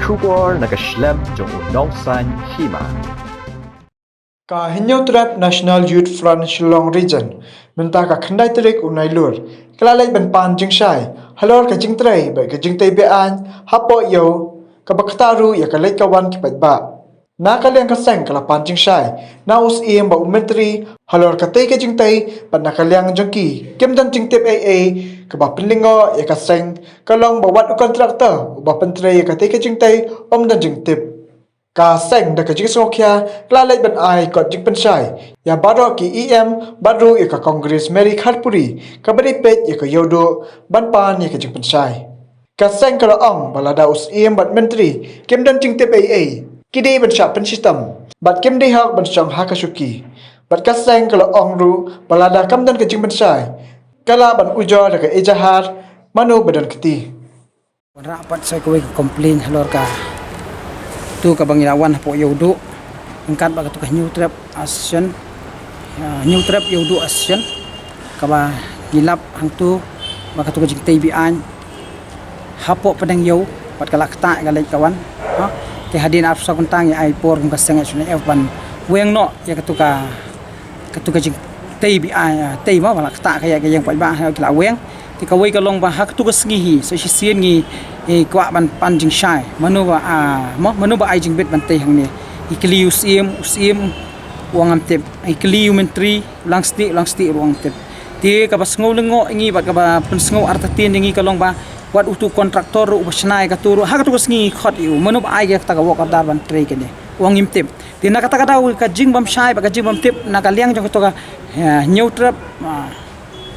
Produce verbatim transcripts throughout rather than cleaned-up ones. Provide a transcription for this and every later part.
Khubor na ka shlem jong u nongsan hima. Ka Hynñiewtrep National Youth Front Shillong Region mynta ka khyndai tarik u Nailur ka la leit ban pan jingshai halor ka jingtrei bad ka jingtei be-aiñ hapoh ïew, kaba ktah ruh ïa ka leit ka wan ki paidbah. Na ka liang ka seng ka la pan jingshai na u Syiem bad u Myntri halor katei ka jingtei, bad na ka liang jong ki kim don jingtip ei ei. Kaba pynlyngngoh ïa ka seng ka long ba wat u kontraktor uba pyntrei ïa katei ka jingtei um don jingtip. Ka seng da ka jingsngewkhia ka la leit ban ai kot jingpynshai ïa baroh ki E M bad ruh ïa ka Congress Mary Kharpuri, kaba dei peit ïa ka Ïewduh, ban pan ïa ka jingpynshai. Ka seng ka la ong ba lada u Syiem bad Myntri kim don jingtip ei ei, ki dei ban shah pynshitom bad kim dei hok ban shong ha ka shuki. Bad ka seng ka la ong ruh ba lada kam don ka jingpynshai, ka lah ban ujor da ka ejahar mano ba don kti. Wanrah pat sa kawei ka complain halor katu kaba ngi la wan hapoh Ïewduh ryngkat bad katu ka Hynñiewtrep Association, ah, Hynñiewtrep Ïewduh Association, kaba ngi lap hangtu ba katu ka jingtei be-aiñ hapoh pdeng ïew bad ka la ktah ka leit ka wan. Ha? Te hadien arphew saw kynta ngi ai por kum ka seng H N F ban weng noh ïa katu ka, katu ka jingtei be-aiñ, ah, tei mo ba la ktah ka ïa ka ïeng paidbah, ha, ki la weng. Te kawei ka long ba ha katu ka sngi hi sa shisien ngi, eh, kwah ban pan jingshai mano ba, ah, mo, mano ba ai jingbit ban tei hangne. Ngi kylli u Syiem, u Syiem u ong ngam tip. Ngi kylli u Myntri, u Langsdieh, u Langsdieh ruh u ong ngam tip. Te kaba sngew lyngngoh ïa ngi bad kaba pynsngew artatien ïa ngi ka long ba wat utu kontraktor ruh uba shna ïa katu ruh ha katu ka sngi ngi khot ïa u, mano ba ai ïa kata ka work order ban trei kane, u ong ngim tip. Te na kata ka daw ka jingbym shai bad ka jingbym tip na ka liang jong katu ka, eh, Hynñiewtrep, ah,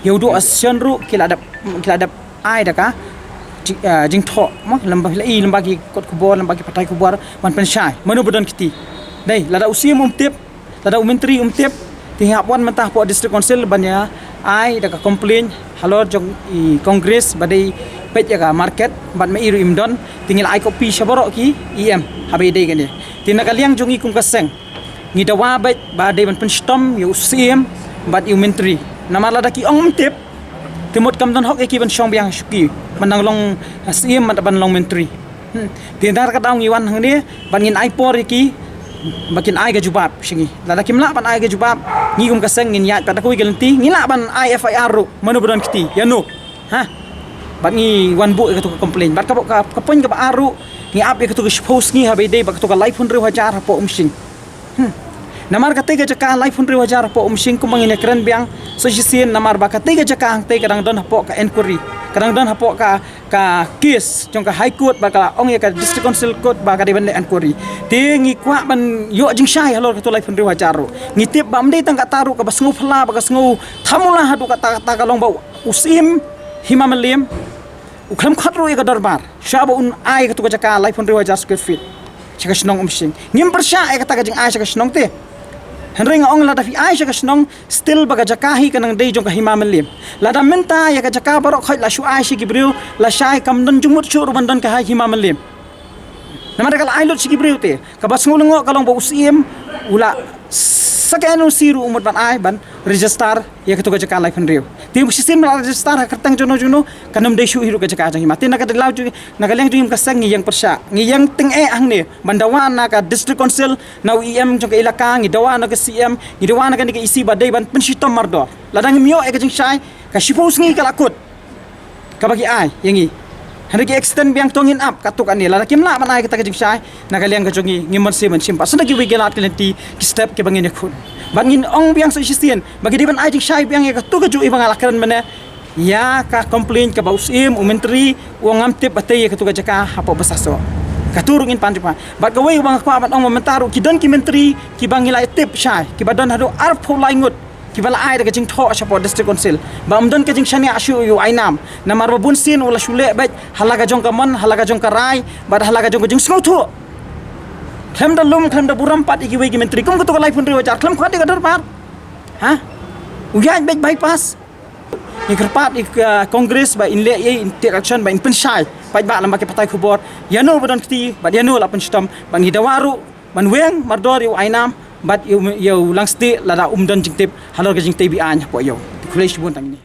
Ïewduh Association ruh ki la dep, ki la dep ai da ka ji-, ah, jingthoh mo, lem bad, i lem bad ki kot khubor, lem bad ki pathai khubor ban pynshai mano ba don kti. Dei, lada u Syiem um tip, lada u Myntri um tip, te ngi hap wan mynta hapoh District Council ban ïa ai da ka complain halor jong i Congress ba dei peit ïa ka market, bad ma i ruh im don. Te ngi la ai copy sha baroh ki E M haba ïadei kane. Te na ka liang jong ngi kum ka seng ngi dawa beit ba dei ban pynshitom ïa u Syiem bad ïa u Myntri. Namar lada ki ong um tip, te mut kam don hok ïa ki ban shong biang ha shuki, ban dang long, ah, Syiem bad ban long Myntri. Hmm. Te na kata ka daw ngi wan hangne bad ngin ai por ïa ki ba kin ai ka jubab sha ngi. Lada kim lah ban ai ka jubab, ngi kum ka seng ngin ïaid pat da kawei ka lynti, ngi lah ban ai F I R ruh mano ba don kti ïa no. Ha? Bad ngi wan buh ïa katu ka complain. Bad ka, ka, ka point kaba ar ruh, ngi ap ïa katu ka shiphew sngi haba ïadei bad katu ka laiphew hynriew hajar hapoh Umshing. Hmm. Namar katei ka jaka laiphew hynriew hajar hapoh Umshing kumba ngin ïa kren biang sa shisien, namar ba katei ka jaka hangtei ka dang don hapoh ka inquiry, ka dang don hapoh ka, ka case jong ka High Court, bad ka la ong ïa ka District Council Court ba ka dei ban leh inquiry. Te ngi kwah ban ïoh jingshai halor katu laiphew hynriew hajar ruh. Ngi tip ba ym dei tang kata ruh, kaba sngew phylla bad ka sngew thamula haduh katta katta ka long ba u Syiem Hima Mylliem u khlem khot ruh ïa ka dorbar shuwa ba un ai katu ka jaka laiphew hynriew hajar square feet sha ka shnong Umshing. Ngim pyrshah ïa kata ka jingai sha ka shnong te. Hynrei nga ong lada phi ai sha ka shnong, still ba ka jaka hi ka nang dei jong ka Hima Mylliem. Lada mynta ïa ka jaka baroh khoit la shu ai sha ki briew, lashai kam don jingmut shuh ruh ban don ka Hima Mylliem. Namar da ka la ai lut sha ki briew te. Kaba sngew lyngngoh ka long ba u Syiem u la sa ka N O C ruh u mut ban ai ban register ïa katu ka jaka laiphew hynriew. Te u shisien ba la register ha kyrteng jong no jong no, kan ym dei shuh hi ruh ka jaka jong Hima. Te na ka daw jong, na ka liang jong ngi kum ka seng ngi ïeng pyrshah, ngi ïeng tyngeh hangne ban dawa na ka District Council, na u E M jong ka ilaka, ngi dawa na ka C M, ngi dawa na kane ka E C ba dei ban pynshitom mardor. Lada ngim ïoh ïa ka jingshai, ka shiphew sngi ka la kut kaba ki ai ïa ngi. Hynrei ki extend biang, to ngin ap katto katne. Lada kim lah ban ai kata ka jingshai, na ka liang ka jong ngi, ngim mon shuh ban shim pat sa da kiwei ki lad ki lynti, ki step kiba ngin ïakhun. Bad ngin ong biang sa shisien ba ki dei ban ai jingshai biang ïa katto kajuh iba nga la kren mynne, ïa ka complain kaba u Syiem, u Myntri u ong ngam tip ba tei ïa katto ka jaka hapoh Basasoh. Katto ruh ngin pan jubab. Bad kawei uba nga kwah ban ong, mynta ruh ki don ki Myntri kiba ngi la tip shai, kiba don haduh arphew lai ngut, kiba la ai da ka jingthoh shapoh District Council ba ym don ka jingshaniah shuh ïa u Ainam. Namar ba bunsien u la shu leh beit ha la ka jong ka mon, ha la ka jong ka rai, bad ha la ka jong ka jingsngewthuh. Khlem da lum, khlem da burom pat ïa kiwei ki Myntri. Kum katto ka laiphew hynriew hajar, khlem khot ïa ka dorbar. Ha? U ïaid beit bypass. Ngi kyrpad ïa ka Congress ba in leh ïa, in take action, ba in pynshai paidbah lem bad ki pathai khubor ïa no ba don kti bad ïa no la pynshitom, bad ngi dawa ruh ban weng mardor ïa u Ainam bad ïa u, ïa u Langsdieh lada um don jingtip halor ka jingtei be-aiñ hapoh ïew. Te khublei shibun tang kine.